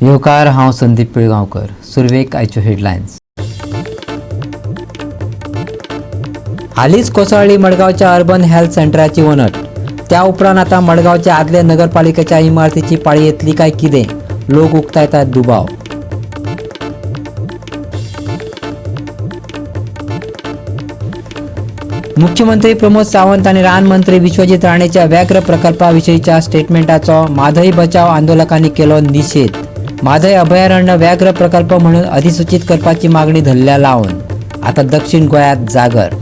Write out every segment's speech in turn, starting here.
येवकार, हांव संदीप पिळगांवकर. सुरवेक आयच्यो हेडलायन्स. हालींच कोसळ्ळी मडगांवच्या अर्बन हेल्थ सेंटराची वणट. त्या उपरांत आतां मडगांवच्या आदले नगरपालिकेच्या इमारतीची पाळी येतली काय कितें, लोक उक्तायतात दुबाव. मुख्यमंत्री प्रमोद सावंत आनी रान मंत्री विश्वजीत राणेच्या व्याघ्र प्रकल्पाविशींच्या स्टेटमेंटाचो म्हादय बचाव आंदोलकांनी केलो निशेध. म्हादय अभयारण्य व्याघ्र प्रकल्प म्हणून अधिसूचित करपाची मागणी धरल्या लावन. आता दक्षिण गोंयांत जागर.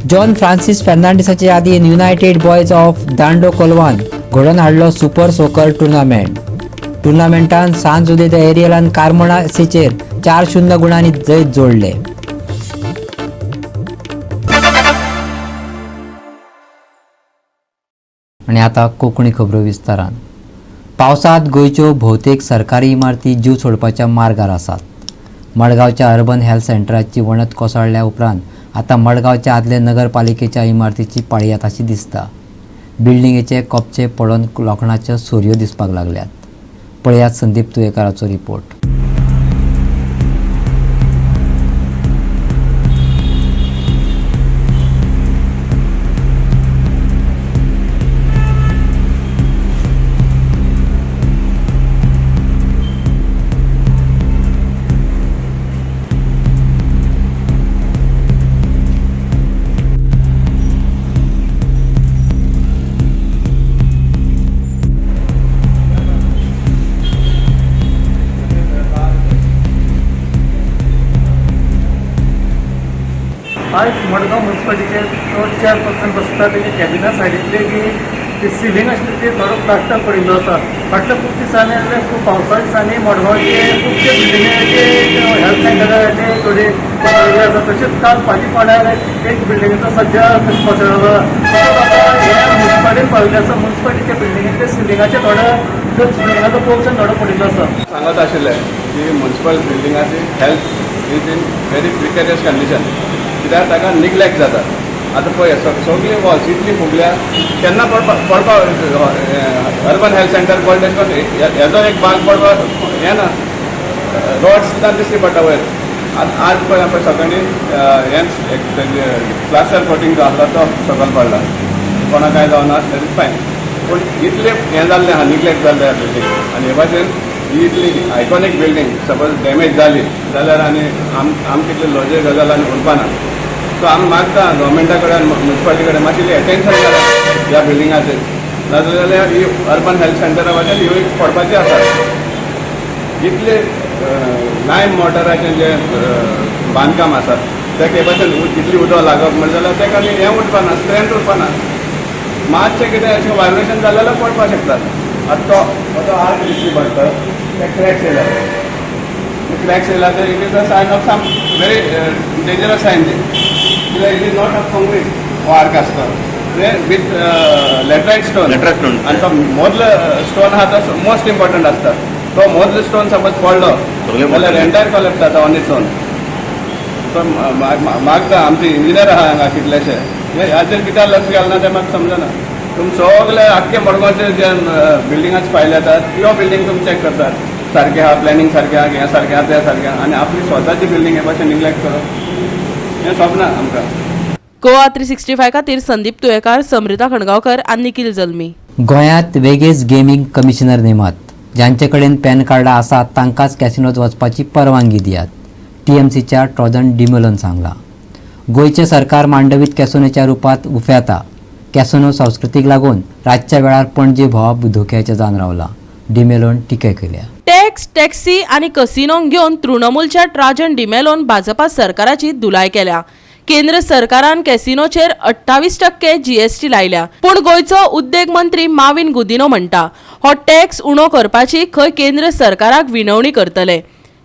जॉन फ्रांसिस फेर्नांडीसाचे यादीन युनायटेड बॉयज ऑफ दांडो कोलवान घडोवन हाडलो सुपर सोकर टुर्नामेंट. टुर्नामेंटान सांज जुदे एरियलान कार्मोणा एसीचेर 4-0 गुणांनी जैत जोडले. आनी आतां कोंकणी खबरो विस्तारान. पावसांत गोंयच्यो भोवतेक सरकारी इमारती जीव सोडपाच्या मार्गार आसात. मडगांवच्या अर्बन हेल्थ सेंटराची वणत कोसळ्ळ्या उपरांत आतां मडगांवच्या आदले नगरपालिकेच्या इमारतीची पाळी येता अशी दिसता. बिल्डिंगेचे कोपचे पडून लोखणाच्यो सरयो दिसपाक लागल्यात. पळयात संदीप तुयेकाराचो रिपोर्ट. आयज मडगांव म्युन्सिपालिटीचे तो चेअरपर्सन बसता तेजे कॅबिना सायडींतले की सिलींग आशिल्ली ती थोडो प्लास्टर पडिल्लो आसा. फाटल्या खूब दिसांनी खूब पावसा दिसांनी मडगांवचे खुबशे बिल्डिंगेचे हेल्थ सेंटराचे थोडे कोसळिल्ले आसा. तशेंच काल पाजीफोंड्यार एक बिल्डिंगेचो सज्जा कोसळ्ळो. तशेंच आतां हे म्युन्सिपालिटीन पाविल्ले आसा. म्युन्सिपालिटीच्या बिल्डिंगेतले सिलिंगाचे थोडे सिलिंगाचो पोर्शन थोडो पडिल्लो आसा. सांगत आशिल्ले की municipal बिल्डिंगाची health is in very precarious condition, कित्याक ताका निग्लेक्ट जाता. आतां पळय सगळी वॉल्स इतली फुगल्या, केन्ना पडपा पडपा. अर्बन हेल्थ सेंटर पडलें तेश करून हेजो एक भाग पडपा हें ना, रॉड्स सुद्दां दिश्टी पडटा वयर. आतां आज पळय पळय सकाळीं हेंच एक प्लास्टर कोटींग जो आसलो तो सकयल पडला. कोणाक कांय जावना that is fine, पूण इतलें हें जाल्लें आहा, निग्लेक्ट जाल्लें आहा बिल्डींग. आनी हे भाशेन ही इतली आयकॉनीक बिल्डींग सपोज डॅमेज जाली जाल्यार आनी आम कितले लजे गजाल आनी उरपाना. सो आमी मागता गव्हर्मेंटा कडेन, म्युन्सिपालिटी कडेन मातशी एटेन्शन करा ह्या बिल्डिंगाचेर, नाजाल्यार ही अर्बन हेल्थ सेंटरा भाशेन ह्यो पडपाची आसा. इतले लायम मोटराचें जें बांदकाम आसा तेका हे भाशेन इतली उदक लागप म्हणलें जाल्यार तेका आनी हें उरपाना, स्ट्रेंथ उरपाना. मातशें कितें अशें वायब्रेशन जालें जाल्यार पडपाक शकता. आतां तो तो आर्क दिश्टी पडटा, ते क्रॅक्स येयला, ते क्रॅक्स येयला ते it is a sign of some very dangerous sign ती, कित्याक it is not of concrete. हो आर्क आसता ते विथ लॅटरायट स्टोन. Laterite stone. आनी तो मदलो स्टोन आहा तो मोस्ट इम्पॉर्टंट आसता. तो मदलो स्टोन सपोज पडलो सगळें जाल्यार एंटायर कॉलेप्स जाता ऑन इट्स ओन. सो मागता, आमचे इंजिनियर आहा हांगा कितलेशे, हे हाचेर कित्याक लक्ष घालना तें म्हाका समजना. तुमी सगळे आख्खे मडगांवचे जे बिल्डिंगाचे फायल येतात, त्यो बिल्डींग तुमी चॅक करतात, सारकें आहा, प्लॅनिंग सारकें आहा, हें सारकें आहा, तें सारकें आहा, आनी आपली स्वताची बिल्डींग हे भाशेन निग्लेक्ट करप हें सोबना आमकां. गोवा 365 खातीर संदीप तुयेकार, समृता खणगांवकर आनी निखिल जल्मी. गोंयांत वेगेच गेमींग कमिशनर नेमात. जांचे कडेन पॅन कार्डां आसात तांकांच कॅसिनोत वचपाची परवानगी दियात, टीएमसीच्या ट्रॉजन डिमेलोन सांगलां. गोंयचें सरकार मांडवीत कॅसिनोच्या रुपांत उफेता. कॅसिनो संस्कृतीक लागून रातच्या वेळार पणजे भोंवप धोक्याचें जावन रावलां, डिमेलोन टिका केल्या. टॅक्स, टॅक्सी आनी कसिनोंक घेवन तृणमूलच्या ट्राजन डिमेलोन भाजपा सरकाराची धुलाय केल्या. केंद्र सरकारान कॅसिनोचेर 28% जीएसटी लायल्या, पूण गोंयचो उद्देग मंत्री माविन गुदिनो म्हणटा हो टॅक्स उणो करपाची खंय केंद्र सरकाराक विनवणी करतले.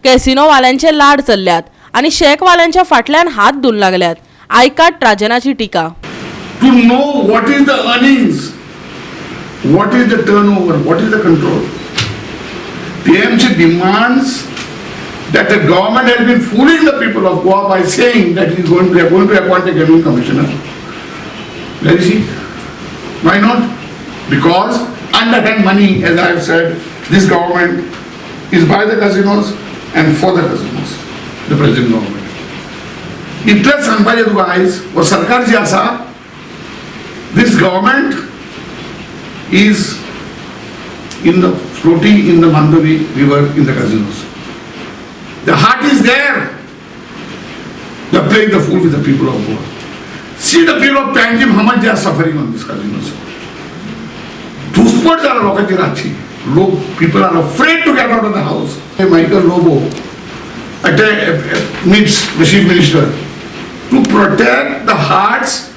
कॅसिनोवाल्यांचे लाड चल्ल्यात आनी शॅकवाल्यांच्या फाटल्यान हात धुवन लागल्यात. आयकात ट्राजनाची टिका. To know what is the earnings, what is the turnover, what is the control. TMC demands that the government has been fooling the people of Goa by saying that he is going to, they are going to appoint a gaming commissioner. Where is he? Why not? Because underhand money, as I have said, this government is by the casinos and for the casinos, the present government. इतलेंच सांगपाचें तुका आयज हो सरकार जी आसा, this government is in the floating in the Mandovi river in the casinos. The heart is there. They are playing the fool with the people of Goa. See the people of Panjim, how much they are suffering on these casinos. धुसपट जाला लोकांची रातची. लोक, people are afraid to get out of the house. Michael Lobo meets the chief minister to protect the huts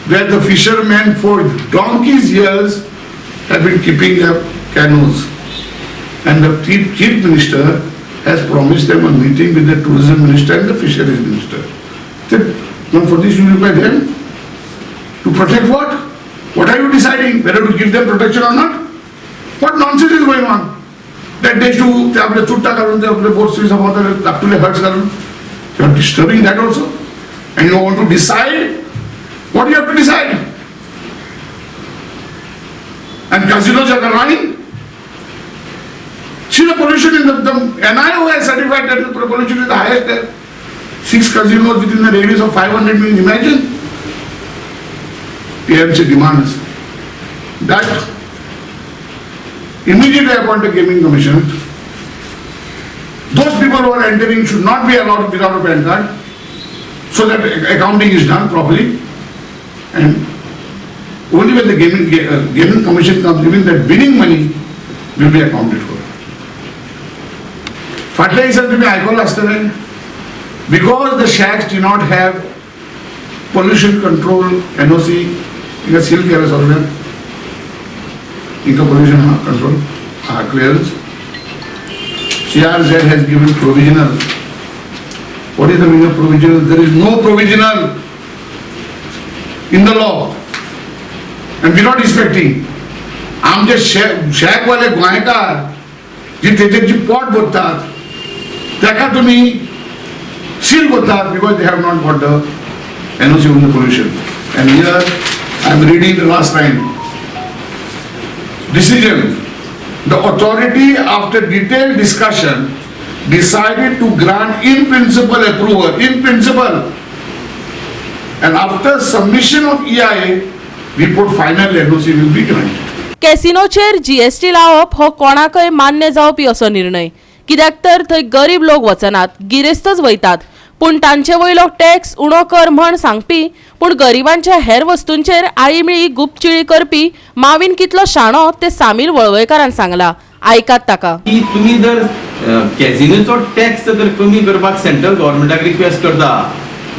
where the fishermen for donkey's years have been keeping their canoes. And the chief minister has promised them a meeting with the tourism minister and the fisheries minister. Said, now for this you require them to protect what? What are you deciding? Whether to give them protection or not? What nonsense is going on? That they should, ते आपले चुट्टा घालून, ते आपले बोट सांभाळतात, धाकटुले huts घालून. You are disturbing that also. And you want to decide what you have to decide. And casinos are running. See the pollution in the NIO has certified that the pollution is the highest there. 6 casinos within the radius of 500 million. Imagine. TMC demands that immediately appoint a gaming commission. Those people who are entering should not be allowed without a PAN card, so that accounting is done properly. And only when the gaming commission comes, even that winning money will be accounted for. फाटल्या दिसान तुम्ही आयकलं आसतलें, because the shacks do not have pollution control NOC, हिंगा seal केलें सगळें, हिंगा pollution control clearance. CRZ has given provisional. What is the meaning of provisional? There is no provisional in the law. And we are not respecting. आमचे शॅकवाले गोंयकार जी तेजेर जी पोट भरतात ताका तुमी सील करतात because they have not got the NOC on the pollution. And here I am reading the last line. Decision. The authority, after detailed discussion, decided to grant in principle approval, in principle. And after submission of EIA report, final NOC will be granted. कॅसिनोचेर GST लावप हो कोणाकय मान्य जावपी असो निर्णय, कित्याक तर थंय गरीब लोक वचनात, गिरेस्तच वयतात. पूण तांचे वयलो टॅक्स उणो कर म्हण सांगपी, पूण गरिबांच्या हेर वस्तूंचेर आळीमिळी गुपचिळी करपी माविन कितलो शाणो ते सामील वळवयकारान सांगला. आयकात ताका. की तुम्ही जर कॅझिनोचो टॅक्स जर कमी करपाक सेंट्रल गव्हर्मेंटाक रिक्वेस्ट करता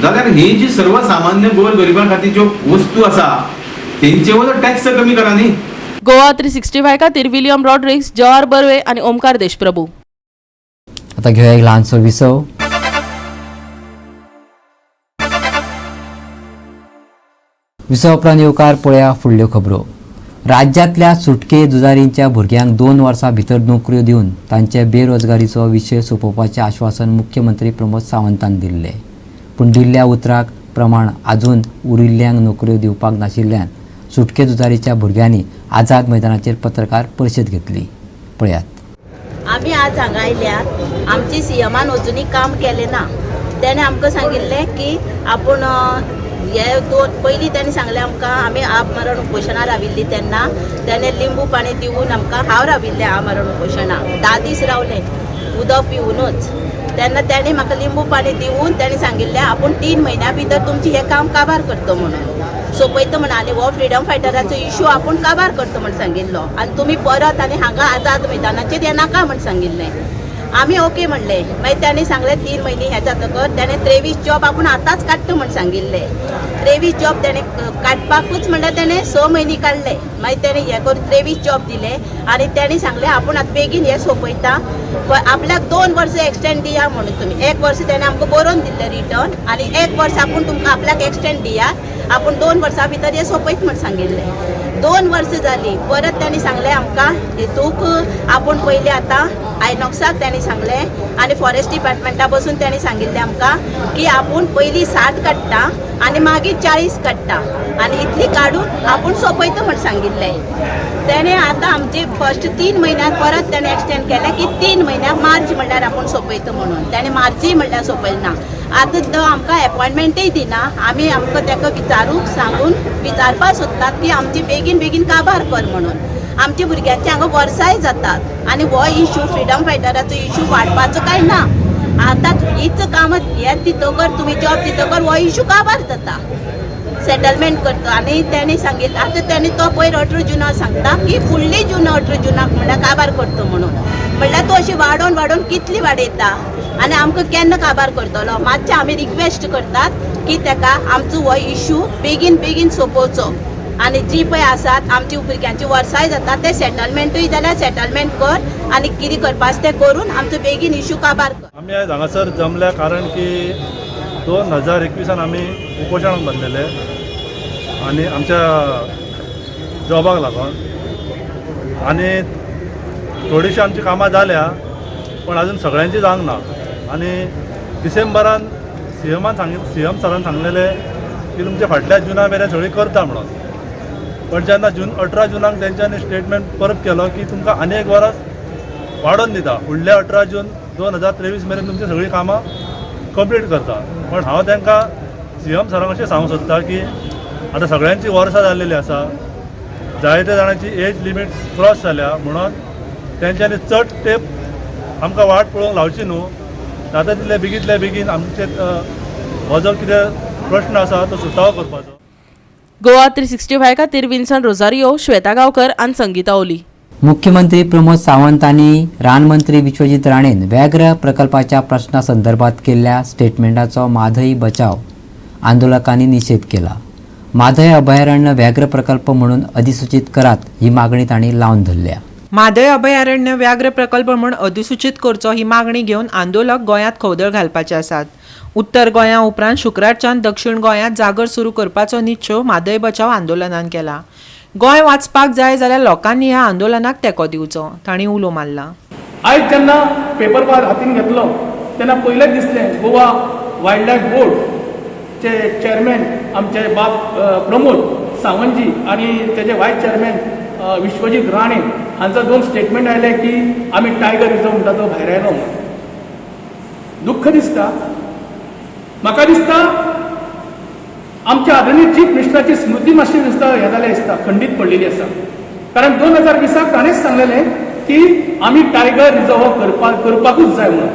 जाल्यार ही जी सर्वसामान्य गोर गरिबां खातीर ज्यो वस्तू आसा तेंचे वयलो टॅक्स कमी करा न्ही. गोवा 365 खातीर विलियम रॉड्रिक्स, जवाहर बर्वे आनी ओमकार देशप्रभू. आता घेऊया एक ल्हानसो विसव. विसव उपरांत येवकार. पळया फुडल्यो खबरो. राज्यांतल्या सुटके झुजारींच्या भुरग्यांक 2 वर्सां भितर नोकऱ्यो दिवन तांचे बेरोजगारीचो विशय सोंपोवपाचें आश्वासन मुख्यमंत्री प्रमोद सावंतान दिल्लें. पूण दिल्ल्या उतराक प्रमाण आजून उरिल्ल्यांक नोकऱ्यो दिवपाक नाशिल्ल्यान सुटके झुजारीच्या भुरग्यांनी आझाद मैदानाचेर पत्रकार परिशद घेतली. पळयात. आमी आज हांगा आयल्यात. आमची सीएमान अजुनूय काम केलें ना. तेणें आमकां सांगिल्लें की आपूण हे दोन पयलीं तेणें सांगलें आमकां, आमी आमरण उपोशणां राविल्लीं तेन्ना तेणें लिंबू पाणी दिवन आमकां, हांव राविल्लें आमरण उपोशणां 10 दीस रावलें उदक पिवनूच. तेन्ना तेणें म्हाका लिंबू पाणी दिवन तेणें सांगिल्लें आपूण 3 म्हयन्या भितर तुमचें हें काम काबार करता म्हणून, सोंपयता म्हणून, आनी हो फ्रिडम फायटराचो इशू आपूण काबार करता म्हण सांगिल्लो. आनी तुमी परत आनी हांगा आझाद मैदानाचेर येनाका म्हण सांगिल्लें. आमी ओके म्हणलें. मागीर ताणें सांगलें 3 म्हयने हें जातकच ताणें 23 जॉब आपूण आतांच काडटा म्हण सांगिल्लें. 23 जॉब ताणें काडपाकूच म्हणल्यार ताणें 6 म्हयने काडले. मागीर ताणें हें करून 23 जॉब दिले आनी ताणें सांगलें आपूण आतां बेगीन हें सोंपयता, आपल्याक 2 वर्सां एक्सटेंड दिया म्हणून. तुमी 1 वर्स ताणें आमकां बरोवन दिल्लें रिटर्न आनी 1 वर्स आपूण तुमकां आपल्याक एक्सटेंड दिया, आपूण 2 वर्सां भितर हें सोंपयत म्हण सांगिल्लें. 2 वर्सां जालीं. परत ताणें सांगलें आमकां हेतूक आपूण पयलीं आतां आयनॉक्साक ताणें सांगलें आनी फॉरेस्ट डिपार्टमेंटा बसून ताणें सांगिल्लें आमकां की आपूण पयलीं 60 काडटा आनी मागीर 40 काडटा आनी इतली काडून आपूण सोंपयता म्हण सांगिल्लें. तेणें आतां आमचे फर्स्ट 3 म्हयन्याक परत तेणें एक्सटेंड केलें की 3 म्हयन्याक मार्च म्हणल्यार आपूण सोंपयता म्हणून. तेणें मार्चूय म्हणल्यार सोंपयलें ना. आतां तो आमकां एपॉयंटमेंटय दिना. आमी आमकां ताका विचारूंक सांगून विचारपाक सोदतात की आमची बेगीन बेगीन काबार कर म्हणून. आमच्या भुरग्यांचे हांगा वर्साय जातात आनी हो इशू फ्रिडम फायटराचो इशू वाडपाचो काय ना. आतां हीच कामां हे दितकर तुमी जॉब दितकर हो इशू काबार जाता, सेटलमेंट करता. आनी तेणी सांगिल्लें आतां तेणी तो पयर 18 जुनाक सांगता की फुडली जून 18 जुनाक म्हणल्यार काबार करता म्हणून. म्हणल्यार तो अशी वाडोवन वाडोवन कितली वाडयता आनी आमकां केन्ना काबार करतलो. मातशें आमी रिक्वेस्ट करतात की ताका आमचो हो इशू बेगीन बेगीन सोंपोवचो आनी जी पळय आसात आमची भुरग्यांची वर्साय जाता ते सेटलमेंटूय जाल्यार सेटलमेंट कर आनी कितें करपाचें तें करून आमचो बेगीन इशू काबार कर. आमी आयज हांगासर जमल्या कारण की 2021 आमी उपोशणाक बसलेले आनी आमच्या जॉबाक लागून आनी थोडीशी आमची कामां जाल्या पण अजून सगळ्यांची जावंक ना. आनी डिसेंबरान सीएम सरान सांगलेलें की तुमच्या फाटल्या जुना मेरेन सगळी करता म्हणून. पण जेन्ना 18 जुनाक तेंच्यांनी स्टेटमेंट परत केलो की तुमकां आनी एक वरस वाडोवन दिता, फुडल्या 18 जून 2023 मेरेन तुमची सगळीं कामां कंप्लीट करता. पण हांव तांकां सीएम सरांक अशें सांगूंक सोदता की आतां सगळ्यांची वर्सां जाल्लेली आसा, जायत्या जाणांची एज लिमीट क्रॉस जाल्या, म्हणून तेंच्यांनी चड तेंप आमकां वाट पळोवंक लावची न्हू. जाता तितले बेगींतल्या बेगीन आमचे हो जो कितें प्रश्न आसा तो सुटावो करपाचो. गोवा 365 खातीर विन्सन रोजारियो, श्वेता गांवकर आनी संगीता ओली. मुख्यमंत्री प्रमोद सावंत आनी रानमंत्री विश्वजीत राणेन व्याघ्र प्रकल्पाच्या प्रश्ना संदर्भात केल्ल्या स्टेटमेंटाचो म्हादय बचाव आंदोलकांनी निशेध केला. म्हादय अभयारण्य व्याघ्र प्रकल्प म्हणून अधिसूचित करात ही मागणी तांणी लावन धरल्या. म्हादय अभयारण्य व्याघ्र प्रकल्प म्हूण अधिसूचित करचो ही मागणी घेवन आंदोलक गोंयांत खवदळ घालपाचे आसात. उत्तर गोंया उपरांत शुक्रारच्यान दक्षिण गोंयांत जागर सुरू करपाचो निश्चेव म्हादय बचाव आंदोलनान केला. गोंय वाचपाक जाय जाल्यार लोकांनी ह्या आंदोलनाक तेंको दिवचो, तांणी उलो मारला. आयज जेन्ना पेपर हातीन घेतलो तेन्ना पयलेंच दिसलें गोवा वायल्ड लायफ बोर्डचे चेअरमॅन आमचे बाब प्रमोद सावंतजी आनी तेजे वायस चेअरमॅन विश्वजीत राणे हांचो 2 स्टेटमेंट आयले की आमी टायगर रिजर्व म्हणटा तो भायर आयलो म्हणून. दुख्ख दिसता. म्हाका दिसता आमच्या आदरणीय चीफ मिनिस्टराची स्मृती मातशी दिसता हें जालें दिसता खंडीत पडलेली आसा. कारण 2020 ताणेंच सांगलेलें की आमी टायगर रिजर्व करपाकूच जाय म्हणून.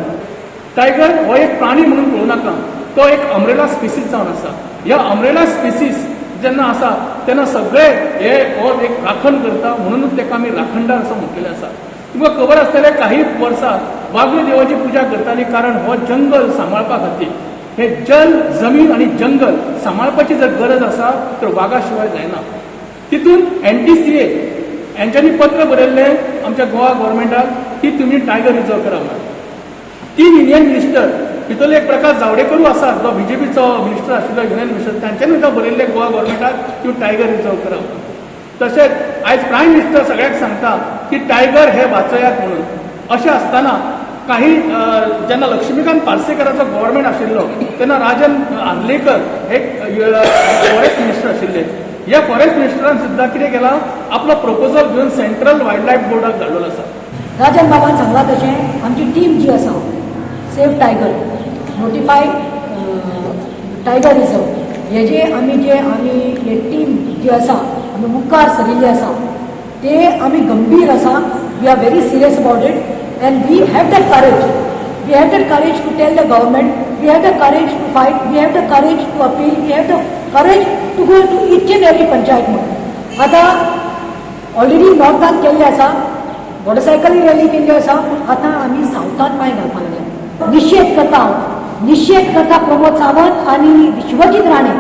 टायगर हो एक प्राणी म्हणून पळोवं नाका, तो एक अम्ब्रेला स्पिसीस जावन आसा. ह्या अम्ब्रेला स्पिसीस जेन्ना आसा तेन्ना सगळे हे हो एक राखण करता, म्हणूनच ताका आमी राखणदार असो म्हटलेलें आसा. तुमकां खबर आसतलें काही वर्सां वाघ देवाची पुजा करताली, कारण हो जंगल सांबाळपा खातीर हे जल जमीन आनी जंगल सांबाळपाची जर गरज आसा तर वागा शिवाय जायना. तितून NTCA हेंच्यांनी पत्र बरयल्लें आमच्या गोवा गव्हर्मेंटाक की तुमी टायगर रिजर्व करा म्हणून. 3 युनियन मिनिस्टर भितरले एक प्रकाश जावडेकरूय आसा, जो बीजेपीचो मिनिस्टर आशिल्लो युनियन मिनिस्टर, तांच्यांनी सुद्दां बरयल्लें गोवा गव्हर्मेंटाक की टायगर रिजर्व करा म्हणून. तशेंच आयज प्रायम मिनिस्टर सगळ्यांक सांगता की टायगर हे वाचयात म्हणून. अशें आसतना काही जेन्ना लक्ष्मीकांत पार्सेकराचो गव्हर्मेंट आशिल्लो तेन्ना राजन आर्लेकर हे फॉरेस्ट मिनिस्टर आशिल्ले. ह्या फॉरेस्ट मिनिस्टरान सुद्दां कितें केलां, आपलो प्रपोजल घेवन सेंट्रल वायल्ड लायफ बोर्डाक धाडलेलो आसा. राजन बाबान सांगलां तशें आमची टीम जी आसा save tiger notify tiger reserve हेजे आमी जे आमी हे टीम जी आसा आमी मुखार सरिल्ली आसा ते आमी गंभीर आसा. We are very serious about it and we have that courage. We have that courage to tell the government, we have the courage to fight, we have the courage to appeal, we have the courage to go to each and every panchayat म्हणून. आतां already नॉर्थान केल्लें आसा, मोटरसायकली rally केल्ली आसा, पूण आतां आमी सावथान पांय घालपाक लागल्या. निशेध करता हांव, निशेध करता प्रमोद सावंत आनी विश्वजीत राणे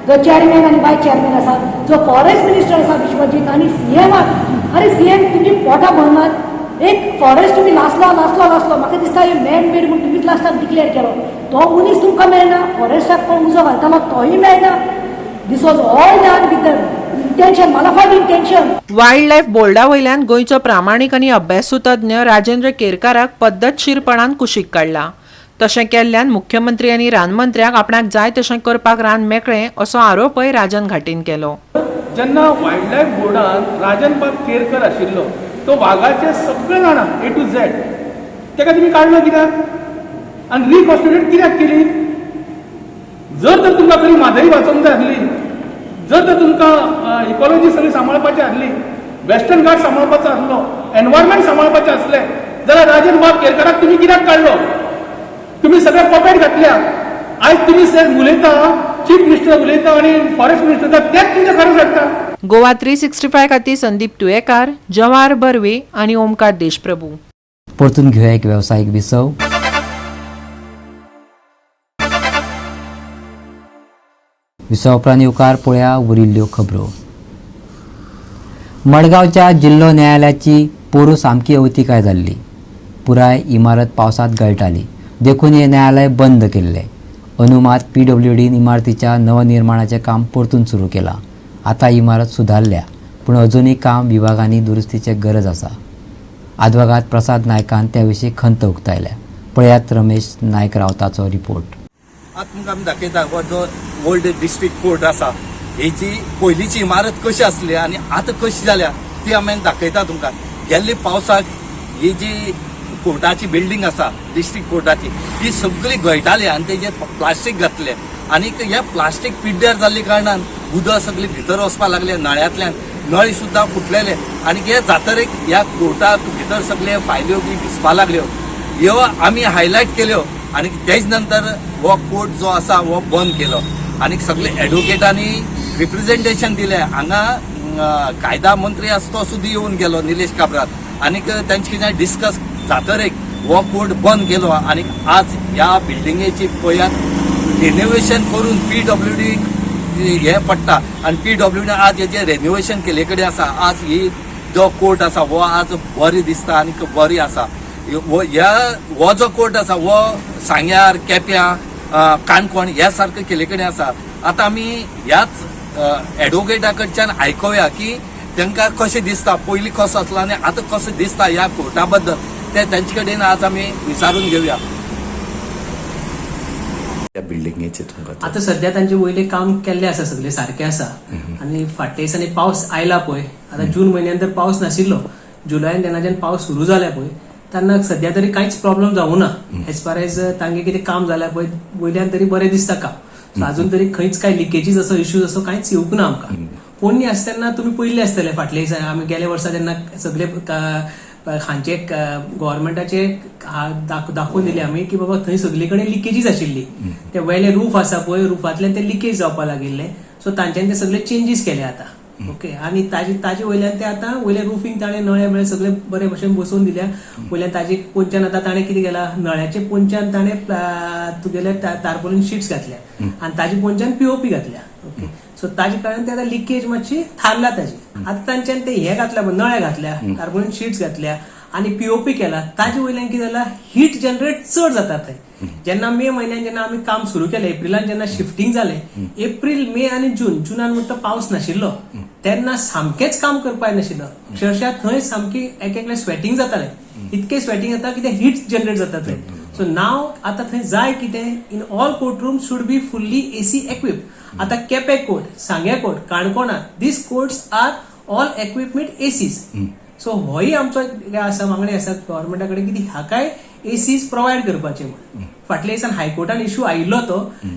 जो चेअरमॅन आनी वायस चेअरमॅन आसा, जो फॉरेस्ट मिनिस्टर आसा विश्वजीत आनी सीएमाक. अरे सीएम तुमची पोटां भरनात, एक फॉरेस्ट तुमी लासलो लासलो लासलो, म्हाका दिसता हे मॅन मेड म्हूण तुमीच लास्टाक डिक्लेअर केलो. तो मनीस तुमकां मेळना, फॉरेस्टाक कोण उजो घालतालो तोय मेळना. This was all done with the intention, malafide intention. Wild life बोर्डा वयल्यान गोंयचो प्रामाणीक आनी अभ्यासू तज्ञ राजेंद्र केरकाराक पद्दतशीरपणान कुशीक काडला. तशें केल्ल्यान मुख्यमंत्री आनी रानमंत्र्याक आपणाक जाय तशें करपाक रान मेकळें असो आरोपय राजन घाटीन केलो. जेन्ना वायल्ड लायफ बोर्डान राजन बाब केरकर आशिल्लो तो वागाचे सगळे जाणा ए टू झेड, ताका तुमी काडलो कित्याक आनी रिकॉन्स्टिट्यूट कित्याक केली? जर तर तुमकां खरी म्हादय वाचोवंक जाय आसली, जर तर तुमकां इकॉलॉजी सगळी सांबाळपाची आसली, वेस्टर्न घाट सांबाळपाचो आसलो, एनवायरमेंट सांबाळपाचें आसलें जाल्यार राजन बाब केरकराक तुमी कित्याक काडलो? तुमी सगळे पपेट घातल्या. आयज तुमी सर उलयता, चीफ मिनिस्टर उलयता आनी फॉरेस्ट मिनिस्टर तेच तुमच्या खरें सांगता. गोवा 365 खातीर संदीप तुयेकार, जवाहर बर्वे आनी ओमकार देशप्रभू. परतून घेवया एक वेवसायीक विसव. विसवा उपरांत येवकार पळया उरिल्ल्यो खबरो. मडगांवच्या जिल्लो न्यायालयाची पोरूं सामकी अवतिकाय जाल्ली. पुराय इमारत पावसांत गळटाली, देखून हें न्यायालय बंद केल्लें. अंदू मात पीडब्ल्यूडीन इमारतीच्या नवनिर्माणाचें काम परतून सुरू केलां. आतां इमारत सुदारल्या, पूण अजुनूय काम विभागांनी दुरुस्तीची गरज आसा. आदवोगाद प्रसाद नायकान त्या विशीं खंत उक्तायल्या. पळयात रमेश नायक रावताचो रिपोर्ट. आतां तुमकां आमी दाखयता हो जो ओल्ड डिस्ट्रिक्ट कोर्ट आसा, हेजी पयलींची इमारत कशी आसली आनी आतां कशी जाल्या ती आमी दाखयता तुमकां. गेल्ले पावसाक ही जी कोर्टाची बिल्डींग आसा डिस्ट्रिक्ट कोर्टाची ती सगळी गळटाली आनी तेजेर प्लास्टीक घातलें आनी हे प्लास्टीक पिड्ड्यार जाल्ले कारणान उदक सगळें भितर वचपाक लागलें, नळ्यांतल्यान नळी सुद्दां फुटलेले आनी हे जातरेक ह्या कोर्टाक भितर सगळे फायल्यो बी भिजपा लागल्यो. ह्यो आमी हायलायट केल्यो आनी तेज नंतर हो कोर्ट जो आसा हो बंद केलो आनी सगळे एडवोकेटांनी रिप्रेझेंटेशन दिलें. हांगा कायदा मंत्री आसा तो सुद्दां येवन गेलो निलेश काब्राल आनी तेंचे कितें डिस्कस जातरेक हो कोर्ट बंद केलो आनी आज ह्या बिल्डिंगेची पळयात रेनोवेशन करून पीडब्ल्यूडी हे पडटा आनी पीडब्ल्यूडी आज हेजें रेनोवेशन केल्ले कडेन आसा. आज ही जो कोर्ट आसा हो आज बरी दिसता आनी बरी आसा. ह्या हो जो कोर्ट आसा हो सांग्यार, केप्यां, काणकोण ह्या सारके केल्ले कडेन आसा. आतां आमी ह्याच एडवोकेटा कडच्यान आयकुया की तांकां कशें दिसता, पयलीं कसो आसलो आनी आतां कसो दिसता ह्या कोर्टा बद्दल, ते तांचे कडेन आज आमी विचारून घेवया. त्या बिल्डिंगेचे तुमकां आतां सद्या तांचे वयले काम केल्ले आसा, सगळे सारके आसा. आनी फाटल्या दिसांनी पावस आयला पळय, आतां जून म्हयन्यान तर पावस नाशिल्लो, जुलयान तेन्नाच्यान पावस सुरू जाला पळय, तेन्ना सद्या तरी कांयच प्रॉब्लम जावूं ना. एज फार एज तांगे कितें काम जाल्या पळय वयल्यान तरी बरें दिसता काम. सो अजून तरी खंयच कांय लिकेजीस असो इश्यूज असो कांयच येवंक ना आमकां. पोन्नी आसता तेन्ना तुमी पयल्ले आसतले फाटले दिसा आमी गेल्या वर्सा तेन्ना सगळे हांचे गव्हर्मेंटाचे दाखोवन दिले आमी की बाबा थंय सगळे कडेन लिकेजीस आशिल्ली. ते वेले रूफ आसा पळय, रुफांतल्यान ते लिकेज जावपाक लागिल्ले. सो तांच्यांनी ते सगळे चेंजीस केले आतां. ओके, आनी ताजे वयल्यान ते आतां वयले रुफींग ताणें नळे बिळे सगळे बरे भशेन बसोवन दिल्या. वयल्यान ताजे पोंच्यान आतां ताणें कितें केलां, नळ्याचे पोंच्यान ताणें तुगेले तारपोलीन शिट्स घातल्या आनी ताजे पोंच्यान पीओपी घातल्या. ओके, सो ताजे कारणान ते आतां लिकेज मातशी थारला ताजी. आतां तांच्यान ते हे घातल्या, नळे घातल्या, तारपोलीन शिट्स घातल्या आनी पीओपी केला. ताजे वयल्यान कितें जाला, हीट जनरेट चड जाता थंय. जेन्ना मे म्हयन्यान जेन्ना आमी काम सुरू केलें, एप्रिलान जेन्ना शिफ्टींग जालें, एप्रील मे आनी जून, जुनान म्हणटा पावस नाशिल्लो तेन्ना सामकेंच काम करपाक नाशिल्लो. अक्षरशः थंय सामकी एक एकले स्वेटिंग जातालें, इतकें स्वेटिंग जाता की ते हीट जनरेट जाता थंय. सो नाव आतां थंय जाय कितें, in all court room should be fully AC equip. आतां केपें कोर्ट, सांगें कोर्ट, काणकोणा, these courts are all equipment ACs. So होय आमचो आसा मागणी आसा गव्हर्मेंटा कडेन की हाकाय एसीज प्रोवायड करपाचे म्हूण. फाटल्या दिसान हायकोर्टान इशू आयिल्लो तो,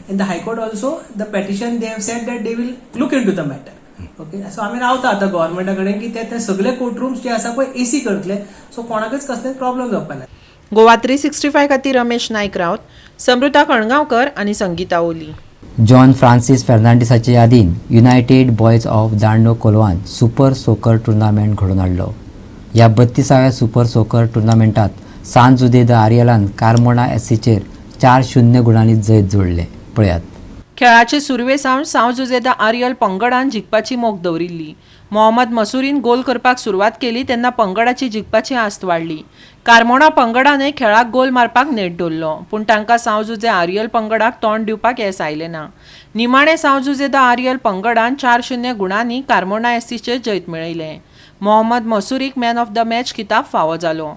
and the high court also the petition they have said that they will look into the matter. Okay, so आमी रावता आतां गव्हर्मेंटा कडेन की ते सगळे कोर्ट रूम्स जे आसा पळय एसी करतले, सो कोणाकच कसलेच प्रॉब्लम जावपा ना. गोवा 365 खातीर रमेश नायक रावत, समृता कणगांवकर आनी संगीता ओली. जॉन फ्रांसिस फेर्नांडीसाचे यादीन युनायटेड बॉयज ऑफ दांडो कोलवान सुपर सोकर टुर्नामेंट घडोवन हाडलो. ह्या 32व्या सुपर सोकर टुर्नामेंटात सान जुदे the आरियलान कार्मोणा एससीचेर 4-0 गुणांनी जैत जोडलें. पळयात. खेळाचे सुरवे सावन सांव जुजे the Ariel पंगडान जिखपाची मोख दवरिल्ली. मोहम्मद मसुरीन गोल करपाक सुरवात केली तेन्ना पंगडाची जिखपाची आस्त वाडली. कार्मोणा पंगडानय खेळाक गोल मारपाक नेट दवरलो, पूण तांकां सांव जुजे आरियल पंगडाक तोंड दिवपाक येस आयलें ना. निमाणें सांव जुजे the Ariel पंगडान 4-0 गुणांनी कार्मोणा एससीचेर जैत मेळयलें. मोहम्मद मसुरीक मॅन ऑफ the match किताब फावो जालो.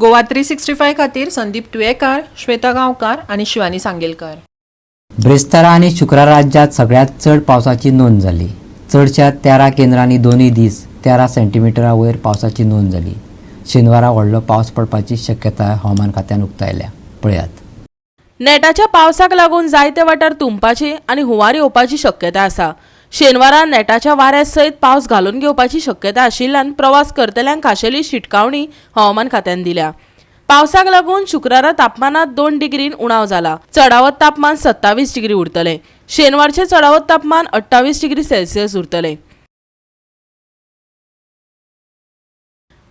गोवा 365 खातीर संदीप तुयेकार, श्वेता गांवकार आनी शिवानी सांगेलकर. ब्रेस्तारा आनी शुक्रारा राज्यांत सगळ्यांत चड पावसाची नोंद जाली. चडश्या 13 केंद्रांनी दोनूय दीस 13 सेंटीमिटरा वयर पावसाची नोंद जाली. शेनवारा व्हडलो पावस पडपाची शक्यताय हवामान खात्यान उक्तायल्या. पळयात. नेटाच्या पावसाक लागून जायते वाठार तुंबपाची आनी हुंवार येवपाची शक्यता आसा. शेनवारा नेटाच्या वाऱ्या सयत पावस घालून घेवपाची शक्यता आशिल्ल्यान प्रवास करतल्यांक खाशेली शिटकावणी हवामान खात्यान दिल्या. पावसाक लागून शुक्रारा तापमानात 2 डिग्रीन उणाव जाला. चडावत तापमान 27 डिग्री उरतलें. शेनवारचें चडावत तापमान 28 डिग्री सेल्सियस उरतलें.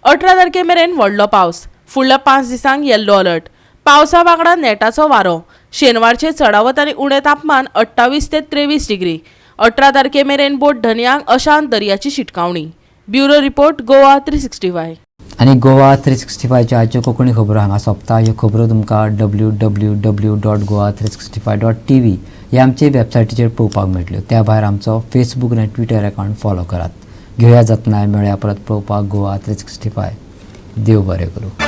18 तारखे मेरेन व्हडलो पावस. फुडल्या 5 दिसांक येल्लो अलर्ट. पावसा वांगडा नेटाचो वारो. शेनवारचें चडावत आनी उणें तापमान 28 ते 23 डिग्री. 18 तारखे मेरेन बोट धनयांक अशांत दर्याची शिटकावणी. Bureau report, Goa 365. आनी गोवा 365च्यो आजच्यो कोंकणी खबरो हांगा सोंपता. ह्यो खबरो तुमकां www.goa365.tv ह्या आमचे वेबसायटीचेर पळोवपाक मेळटल्यो. त्या भायर आमचो फेसबूक आनी ट्विटर अकावंट फॉलो करात. घेवया जतनाय, मेळया परत पळोवपाक गोवा 365. देव बरें करूं.